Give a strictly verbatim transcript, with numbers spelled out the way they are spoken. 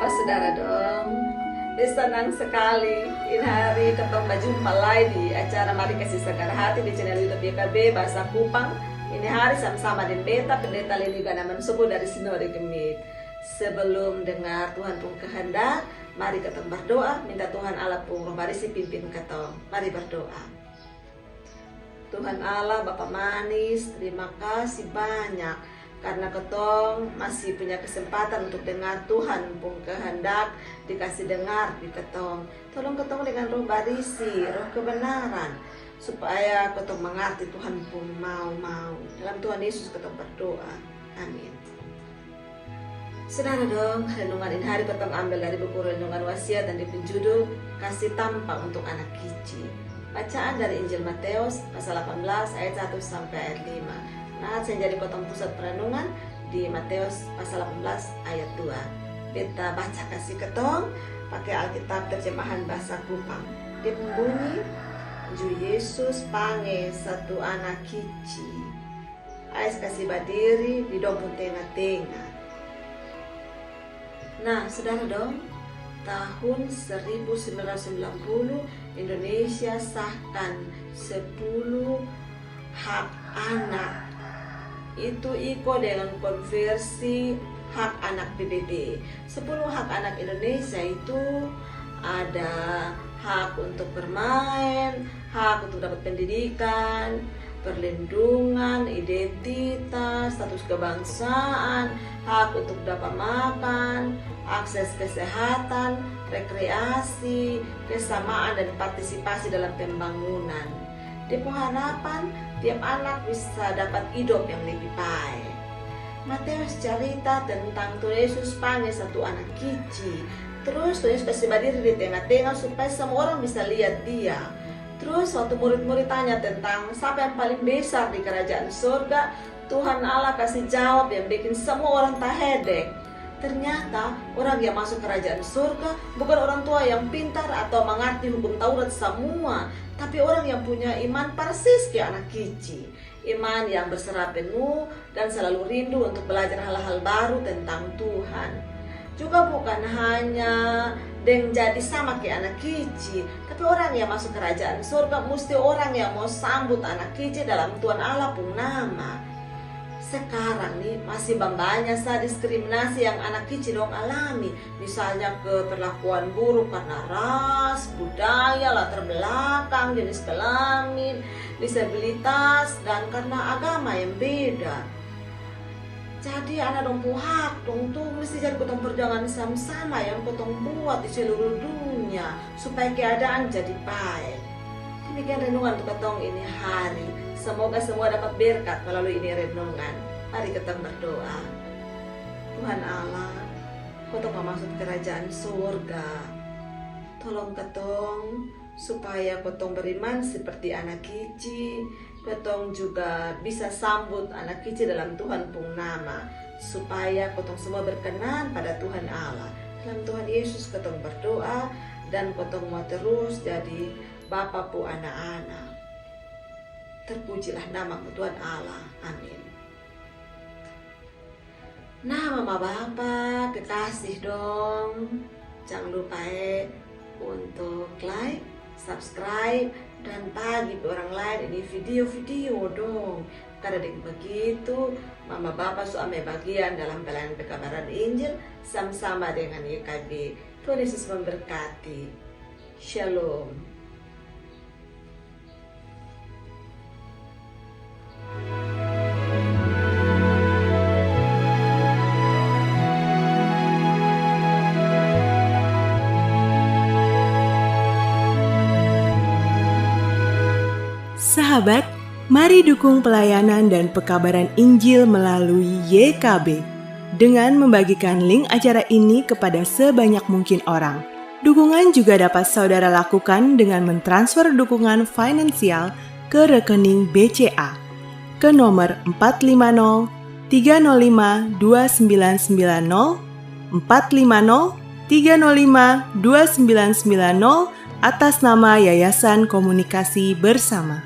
Saudara dong, beta sanang skali ini hari katong bajumpa lai di acara Mari Kasi Sagar Hati di channel YouTube Y K B Bahasa Kupang. Ini hari sama-sama deng beta Pendeta Leni Ganaman Sobo dari Sinode GMIT. Sebelum dengar Tuhan pung kehendak, mari katong berdoa, minta Tuhan Allah pung Roh Barisi pimpin katong. Mari berdoa. Tuhan Allah, Bapa manis, terima kasih banyak karena katong masih punya kesempatan untuk dengar Tuhan pung kehendak, dikasih dengar di katong. Tolong katong dengan Roh Barisi, Roh kebenaran, supaya katong mengerti Tuhan pung mau-mau. Dalam Tuhan Yesus katong berdoa. Amin. Saudara dong, renungan ini hari katong ambil dari buku renungan Wasiat dan dia pung judul Kasih Tampa untuk Anak Kici. Bacaan dari Injil Matius pasal delapan belas ayat satu sampai ayat lima. Nah, yang jadi katong pusat perenungan di Matius pasal delapan belas ayat dua. Beta baca kasi katong pakai Alkitab terjemahan bahasa Kupang. Dia pung bunyi, ju Yesus pange satu anak kici. Ais kasi badiri di dong pung tenga-tenga. Nah, saudara dong, tahun seribu sembilan ratus sembilan puluh Indonesia sahkan sepuluh hak anak. Itu iko dengan konversi hak anak P B B. Sepuluh hak anak Indonesia itu ada hak untuk bermain, hak untuk dapat pendidikan, perlindungan, identitas, status kebangsaan, hak untuk dapat makan, akses kesehatan, rekreasi, kesamaan dan partisipasi dalam pembangunan. Dia pung harapan tiap anak bisa dapat idop yang lebih baik. Matius carita tentang Tuhan Yesus pange satu anak kici. Terus Tuhan Yesus kasi badiri di tenga-tenga supaya semua orang bisa liat dia. Terus waktu murid-murid tanya tentang sapa yang paling besar di kerajaan sorga, Tuhan Allah kasi jawab yang bikin semua orang tahedek. Ternyata orang yang masuk kerajaan sorga bukan orang tua yang pintar atau mengerti hukum Taurat semua, tapi orang yang punya iman persis ke anak kici. Iman yang berserah penuh dan selalu rindu untuk belajar hal-hal baru tentang Tuhan. Juga bukan hanya deng jadi sama ke anak kici, tapi orang yang masuk kerajaan sorga musti orang yang mau sambut anak kici dalam Tuhan Allah pung nama. Sekarang ni masih bambanya sa diskriminasi yang anak kici dong alami, misalnya ke perlakuan buruk karena ras, budaya, latar belakang, jenis kelamin, disabilitas, dan karena agama yang beda. Jadi ana dong pung hak dong tu mesti jadi katong perjuangan sama-sama yang katong buat di seluruh dunia supaya keadaan jadi baik. Demikian renungan untuk katong ini hari. Semoga semua dapat berkat melalui ini renungan. Mari katong berdoa. Tuhan Allah, katong mau masuk kerajaan sorga. Tolong katong supaya katong beriman seperti anak kici, katong juga bisa sambut anak kici dalam Tuhan pung nama, supaya katong semua berkenan pada Tuhan Allah. Dalam Tuhan Yesus katong berdoa dan katong mau terus jadi Bapa pu anak-anak. Terpujilah nama Tuhan Allah. Amin. Nah, mama bapa kekasih dong, jangan lupa e untuk like, subscribe, dan bagi ke orang lain ini video-video dong. Karena dengan begitu mama bapa su ambil bagian dalam pelayanan pekabaran Injil sama-sama dengan Y K B. Tuhan Yesus memberkati. Shalom. Sahabat, mari dukung pelayanan dan pekabaran Injil melalui Y K B dengan membagikan link acara ini kepada sebanyak mungkin orang. Dukungan juga dapat saudara lakukan dengan mentransfer dukungan finansial ke rekening B C A ke nomor empat lima nol tiga nol lima dua sembilan sembilan nol, empat lima nol tiga nol lima dua sembilan sembilan nol, atas nama Yayasan Komunikasi Bersama.